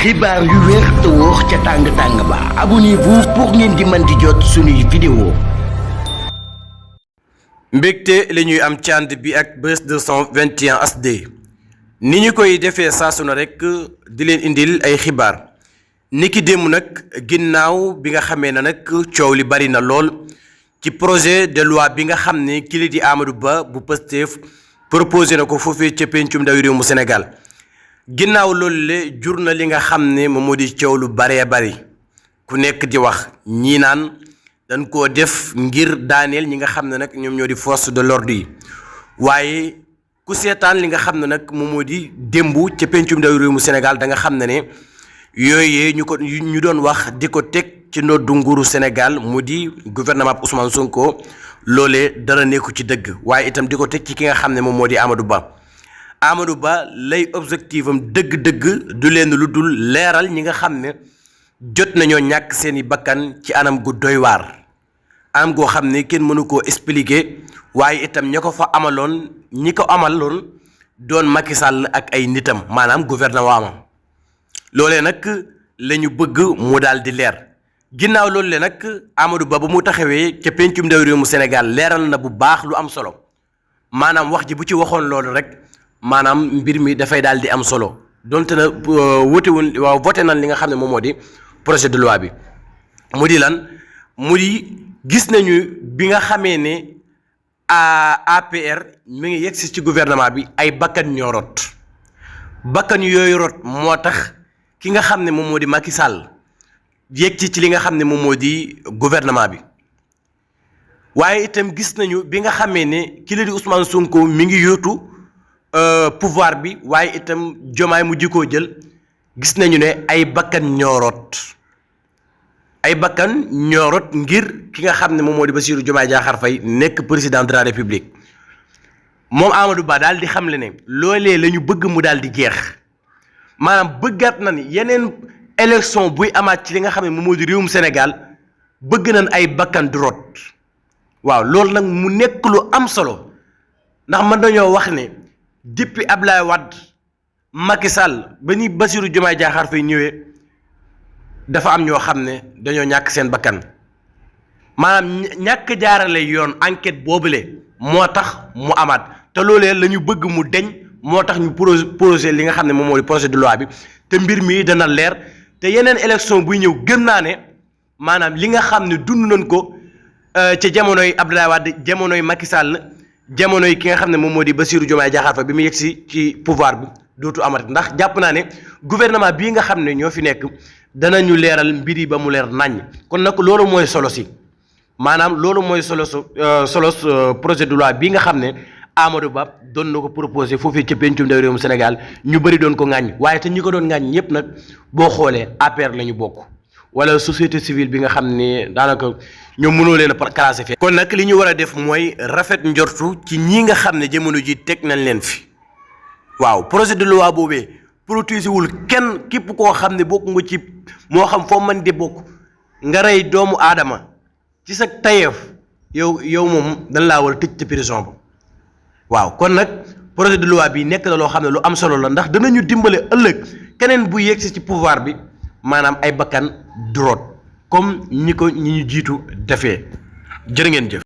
xibaar yu wér te wóor ca tàng ba abonnez-vous pour ngeen di mën di jot suñuy vidéo. mbégte li ñuy am ci ànd bi ak Buzz 221 HD ni ñu koy defee saa su ne rek di leen indil ay xibaar niki démb nag ginnaaw bi nga xamee ne nag coow li bari na lool ci projet de loi bi nga xam ne kii di Amadou Ba bu Pastef proposé na ko foofee ca pencum ndawi réew mu Sénégal. ginnaaw loolu le jur na li nga xam ne moom moo di coow lu baree bari ku nekk di wax ñii naan dañ koo def ngir daaneel ñi nga xam ne nag ñoom ñoo di force de l'ordre yi waaye ku seetaan li nga xam ne nag moom moo di démb ca pencum ndawi réew mu Sénégal da nga xam ne yooyee ñu doon wax di ko teg ci ndoddu nguuru Sénégal mu di gouvernement bi Ousmane Sonko loolee dara nekku ci dëgg waaye itam di ko teg ci ki nga xam ne moom moo di Amadou Ba lay objectif am dëgg-dëgg du leen lu dul leeral ñi nga xam ne jot nañoo ñàkk seeni bakkan ci anam gu doy waar anam goo xam ne kenn mënu koo expliquer waaye itam ña ko fa amaloon ñi ko amaloon doon Macky Sall ak ay nitam maanaam gouvernement am loolee nag la ñu bëgg mu daal di leer ginnaaw loolu le nag Amadou Ba mu taxawee ca pencum ndawi réew mu Sénégal leeral na bu baax lu am solo maanaam wax ji bu ci waxoon loolu rek. maanaam mbir mi dafay daal di am solo donte na voté nañ li nga xam ne moom moo di projet de loi bi mu di lan mu di gis nañu bi nga xamee ne APR mi ngi yegsi ci gouvernement bi ay bakkan ñoo rot bakkan yooyu rot moo tax ki nga xam ne moom moo di Macky Sall yegsi ci li nga xam ne moom moo di gouvernement bi waaye itam gis nañu bi nga xamee ne ki la di Ousmane Sonko mi ngi yóotu pouvoir bi waaye itam jomaay mu jikoo jël gis nañu ne ay bakkan ñooroot ngir ki nga xam ne moom moo di Bassirou Diomaye Diakhar Faye nekk président de la République moom Amadou Ba daal di xamle ne loolee la ñu bëgg mu daal di jeex maanaam bëggaat na ni yeneen élection buy amaat ci li nga xam ne moom moo di réewum Sénégal bëgg nañ ay bakkan du rot waaw loolu nag mu nekk lu am solo ndax mën nañoo wax ne depuis Ablaye Wade Macky Sall ba ni Bassirou Diomaye Diakhar Faye ñëwee dafa am ñoo xam ne dañoo ñàkk seen bakkan maanaam ñàkk jaarale yoon enquête boobule moo tax mu amaat te loolee la ñu bëgg mu deñ moo tax ñu projet li nga xam ne moom moo di projet de loi bi te mbir mi dana leer te yeneen élection buy ñëw gëm naa ne maanaam li nga xam ne dund nañ ko ca jamonoy Abdoulaye Wade jamonoy Macky Sall jamono yi ki nga xam ne moom moo di Bassirou Diomaye Diakhar Faye bi mu yegsi ci pouvoir bi dootu amati ndax jàpp naa ne gouvernement bii nga xam ne ñoo fi nekk danañu leeral mbir yi ba mu leer naññ kon nag loolu mooy solo si maanaam loolu mooy solo projet de loi bii nga xam ne Amadou Ba doon na ko proposé foofii ca pencum ndawi réewum Sénégal ñu bëri doon ko ŋàññ waaye te ñi ko doon ŋàññ ñëpp nag boo xoolee APR la ñu bokk wala société civile bi nga xam ne daanaka ñoom mënoo leen a classé fee kon nag li ñu war a def mooy rafet njortu ci ñi nga xam ne jamono ji teg nañ leen fi waaw projet de loi boobee protéger wul kenn képp koo xam ne bokk nga ci moo xam foo mën di bokk nga rey doomu aadama ci sa tayeef yow moom dañ laa war a tëj ci prison ba waaw kon nag projet de loi bi nekk na loo xam ne lu am solo la ndax danañu dimbale ëllëg keneen bu yegsi ci pouvoir bi maanaam ay bakkan droit comme ñi ñu jiitu defee jërë ngeen jëf